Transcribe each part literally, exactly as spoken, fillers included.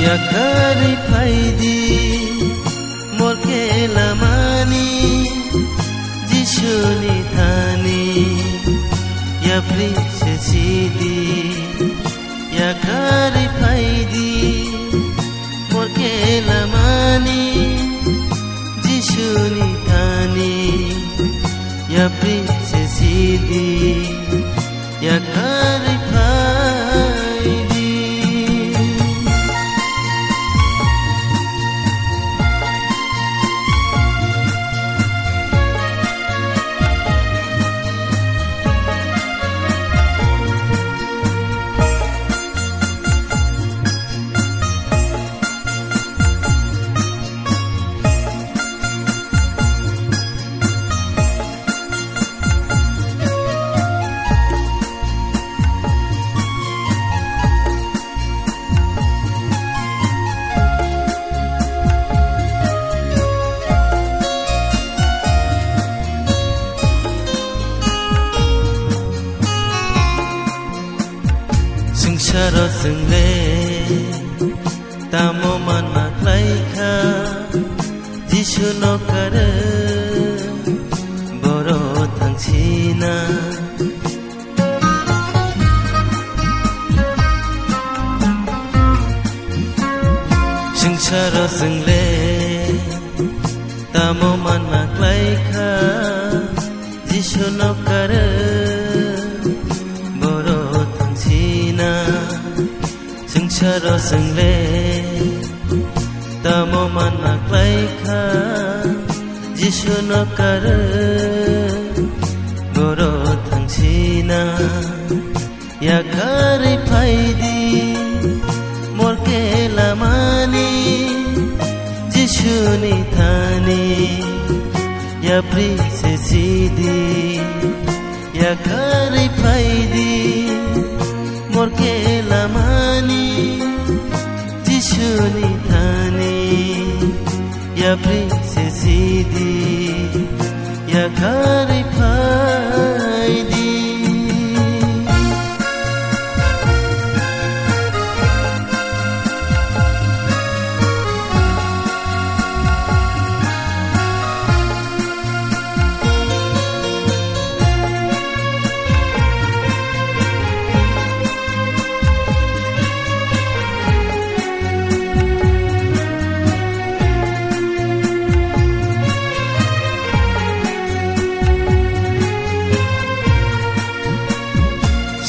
Yakarwi phaidi, mor khe lamani, Jisuni thani, yapri se sidi. Yakarwi phaidi, mor khe lamani, Jisuni thani, yapri se sidi. Yakarwi phaidi. Swngcharo chwng le tamo manma khlai kha, Jisu no karwi boro thangsina. Swngcharo chwng le tamo manma khlai kha, Jisu no karwi boro thangsina. Swngcharo chwng le tamo manma khlai kha, Jisu no karwi boro thangsina. Yakarwi phaidi, mor khe lamani, Jisuni thani, yapri se sidi. Yakarwi phaidi, mor khe lamani, Jisuni thani, yapri se sidi. Yakarwi phaidi.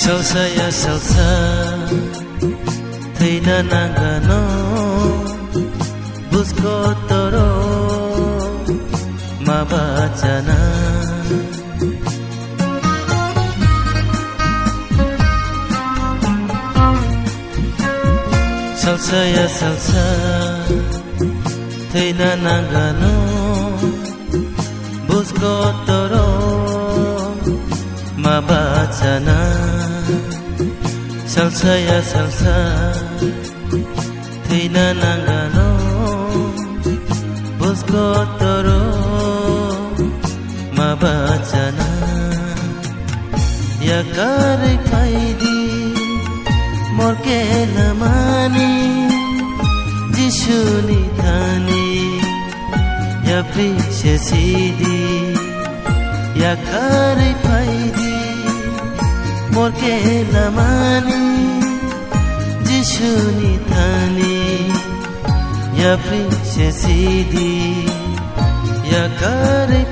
Salsa ya salsa, thwina nangano, busko toro ma bachana. Salsa ya salsa, thwina nangano, busko toro ma bachana. Salsa ya salsa, thwina nangano, busko toro ma bachana. Yakarwi phaidi, mor khe lamani, Jisuni thani, yapri se sidi. Yakarwi phaidi, mor khe lamani, Jisuni thani, yapri se sidi. Yakarwi